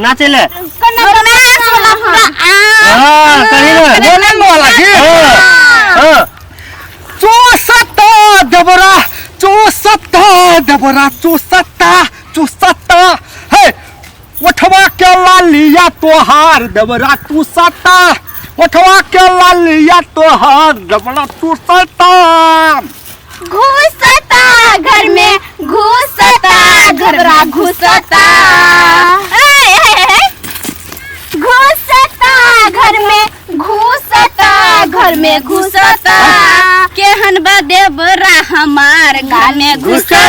नाचे ले रोमांस वाला पूरा आ हाँ कही ना बोले वाला की हाँ हाँ चूसता देवरा चूसता देवरा चूसता चूसता हे उठवा के लालिया तोहार देवरा चूसता उठवा के लालिया तोहार देवरा चूसता घुसता घर में घुसता घबरा घुसता ए, ए, ए, ए। घुसता घर में घुसता घर में घुसता केहन बा देवरा हमार घर में घुसता।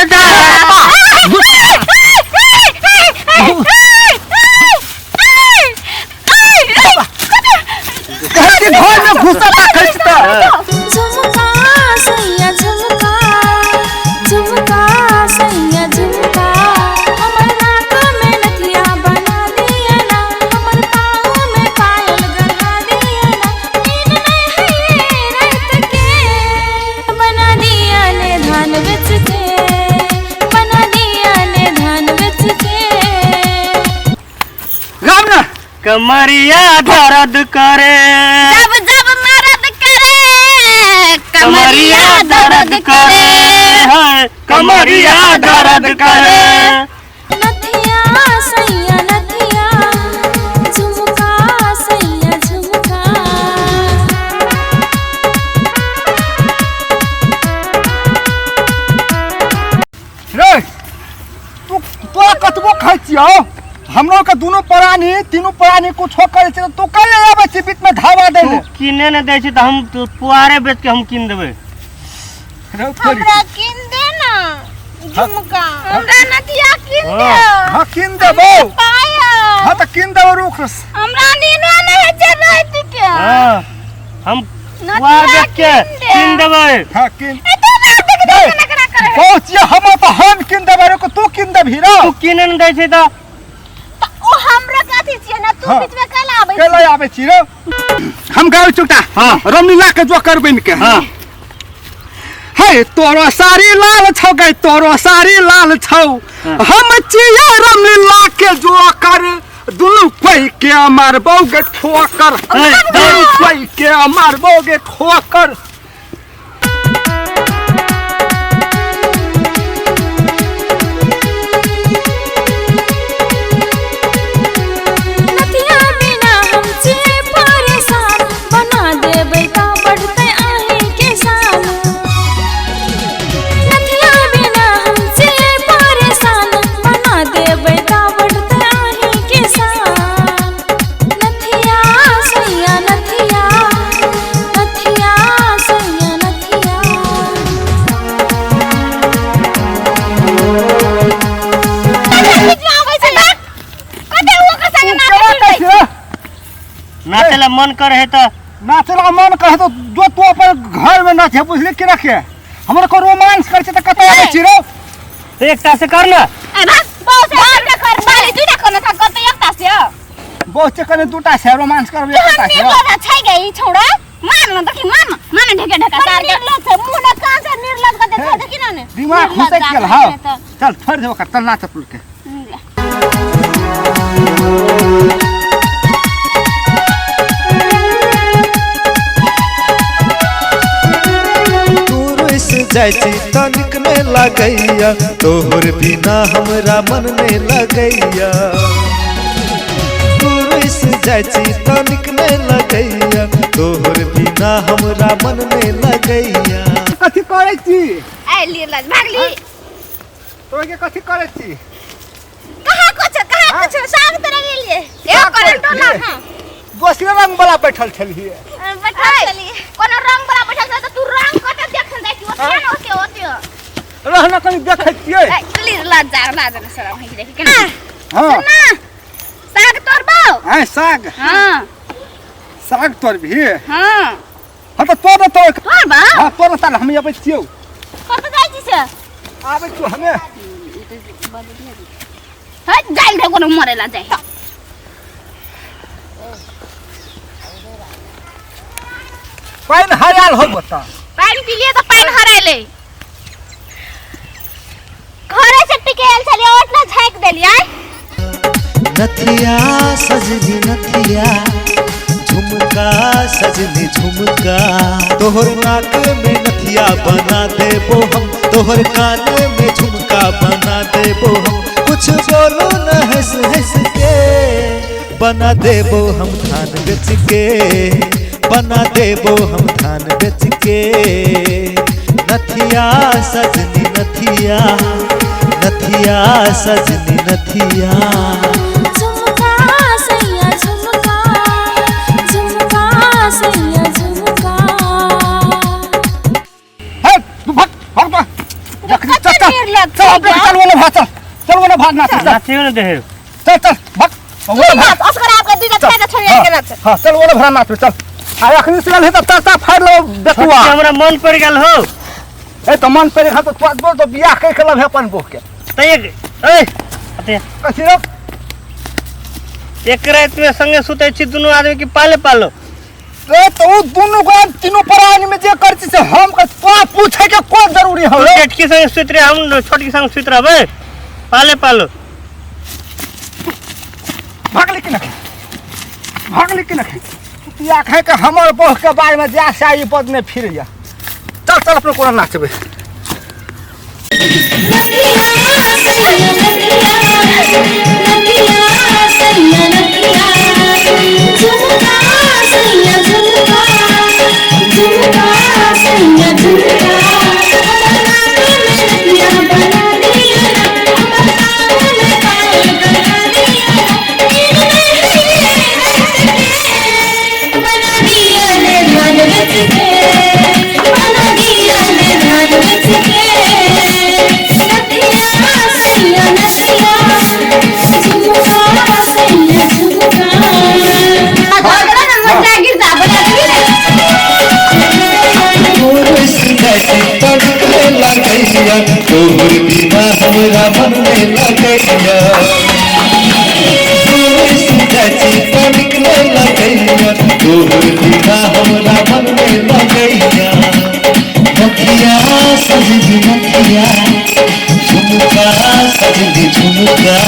कहती घर में घुसता खसता झुमका सैया झुमका, झुमका सैया झुमका, हमर नाक में नथिया बना दिया ना, हमर पाँव में पायल गढ़ा दिया ना, नींद नहीं है रात के, बना दिया ने धान बेच के, बना दिया ने धान बेच के। राम ना कमरिया दर्द करे जब जब मर्द करे कमरिया दर्द करे है कमरिया दर्द करे नथिया सैया नथिया, झुमका सैया झुमका। रे तू तोरा कतबो खाइ छियौ हमरो के दुनू प्राणी तीनू प्राणी कुछो करै छै तू कहे आबै छी बीच में धावा दै तू ले किने ने दै छी तऽ हम तो पुआरे बेच के हम कीन देबै रौ तोरी। हमरा किन दे ना झुमका हमरा नथिया किन दे हाँ कीन देबौ पायल हाँ तऽ कीन देबौ रुक हमरा नीनो नहीं होइ छै राति के हाँ हम पुआर बेच के कीन देबै हाँ कीन ए तू ना देख देख केना केना करे पहुँच हम तऽ हम कीन देबै रुक तू कीन देबही रौ तू किने ने दै छी तऽ ओ हमरा कथी छियै ना तू हाँ। बीच में कल आबै केला आबै छी रौ हम गाबै चुकता हाँ। रमलीला के जोकर बनि के हाँ हे तोरो साड़ी लाल छौ गै तोरो साड़ी लाल छौ हम छियै रमलीला के जोकर दुनू कोई के मारबौ गे ठोकर हे, दुनू कोई के मारबौ गे ठोकर नथिया बिना हम छियै परेशान, बना देबै तऽ बढ़तै अहींके शान। नथिया बिना हम छियै परेशान, बना देबै तऽ बढ़तै अहींके शान। नथिया सैया नथिया, नथिया सैया नथिया। बीच में आबै छै ना कते ओकर संगे नाचै छै नाचे ला मन करे है तऽ नाचला मन कहे तो जो तू अपन घर में नाचे बुझली की रखे हमर को रोमांस करे छै त कतऽ आबै छी रौ तऽ एकटा से कर ना ए भाग बहुत से कर बाली दुईटा करना था कर त एकटा से बहुत से कने दूटा से रोमांस करबे एकटा से निर्लज छै गे ई छौड़ा मान न देखी मान मान ढेके ढेका सार के निर्लज छै मुंह न कान से निर्लज के देखो देखी ना ने दिमाग घुसक गेल हौ चल छोड़ दे ओकर चल नाच पुल के तू रुस जाइ छी तनिक ने लगैया तोहर बिना हमरा मन ने लगैया तू रुस जाइ छी तनिक ने लगैया तोहर बिना हमरा मन ने लगैया कथी करै छी ए निर्लज भागली तोरा के कथी करै छी कहाँ कुछ कहाँ कुछ साग तरह गेलिए ए करंट ना हां दोसरे रंग वाला बैठल छलियै बैठल छलिए कोनो रंग वाला बैठल छलै त तू रंग कते देखन जाइ छी ओते न ओते ओते रहना कनी देखै छियै ए प्लीज लाज जा लाज न शरम होइ देखि केना हाँ ना साग तोड़बौ आय साग हां साग तोड़बिही हां हाँ तऽ तोड़ तोड़ तोड़बौ हाँ तोड़ ताल हम अबै छियौ कत जाइ छी से आबै छियौ हमे है जाइ रे कोनो मरेला जाइ पानि हरायल हो बता पानि पी लिए तऽ पानि हरायले घरे से पी के आयल छलियै ओतना झाँकि देलियै। नथिया सजनी नथिया, झुमका सजनी झुमका। तोहर नाक में नथिया बना देबो हम, तोहर कान में झुमका बना देबो हम। कुछ बोलो न हंस हंस के, बना देबो हम धान बेच के, बना देबो हम धान बेच के। नथिया सजनी नथिया, नथिया सजनी नथिया। झुमका सैया झुमका, झुमका सैया झुमका। हे तू भाग भाग भाग। जखनी चल चल निर्लज चल छै चल चल वाला भाग चल चल वाला भाग नाच चल नाचियो ने देहे। चल चल भाग वाला भाग। असगर आपके दुईटा छेदा छोड़िया के नाच। हां चल वाला भरा नाच चल। आ अखनी से है त तरता फाड़ लो बेकुआ। हमरा मन पड़ गेल हो। ए त मन पर खा तो तू बोल तो बियाह कह के लभ अपन बोह के। त एक ए अते कथी रे? एक रात में संगे सुतै छी दुनू आदमी की पाले पालो। ए त उ दुनू को तीनू प्राणी में जे करছি से हम के तो पूछे के कोन जरूरी तू हवे? जेठकी संगे सुत रहे, हम छोटकी संगे सुत रहबै, पाले पालो। भागली कि नखे, भागली कि नखे? बियाह खाए के हमर बोह के बारे में जा से आई पद में फिर जा। चल चल अपने कोना नाचबे। नथिया सैया नथिया, नथिया सैया नथिया। झुमका सैया झुमका, झुमका सैया झुमका। हमर नाक में नथिया बना दिया ना, हमर कान में पायल बना दिया ना। नींद में हंस के बना दिया ने धान बेच के, बना दिया ने धान बेच के। नथिया सैया नथिया, झुमका सैया झुमका। झगड़ा ना मजा गिर जा बना दी ना। लगैया तोहर बिना हमरा मन में लगैया। लगैया तोहर बिना हमरा मन में लगैया। नथिया सजनी नथिया, झुमका सजनी झुमका।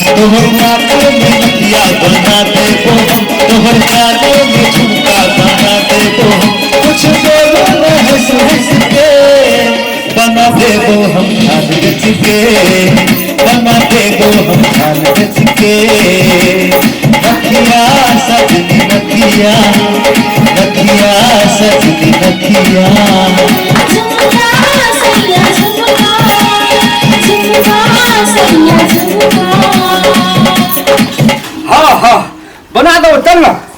तोहर नाक में नथिया बना देबो हम, तोहर कान में झुमका बना देबो हम। कुछ बोलो न हंस हंस के, बना देबो हम धान बेच के, बना देबो हम धान बेच के। नथिया सजनी नथिया, नथिया सजनी नथिया। झुमका सैया झुमका, झुमका सैया झुमका। हाँ हाँ बना दो चल ना।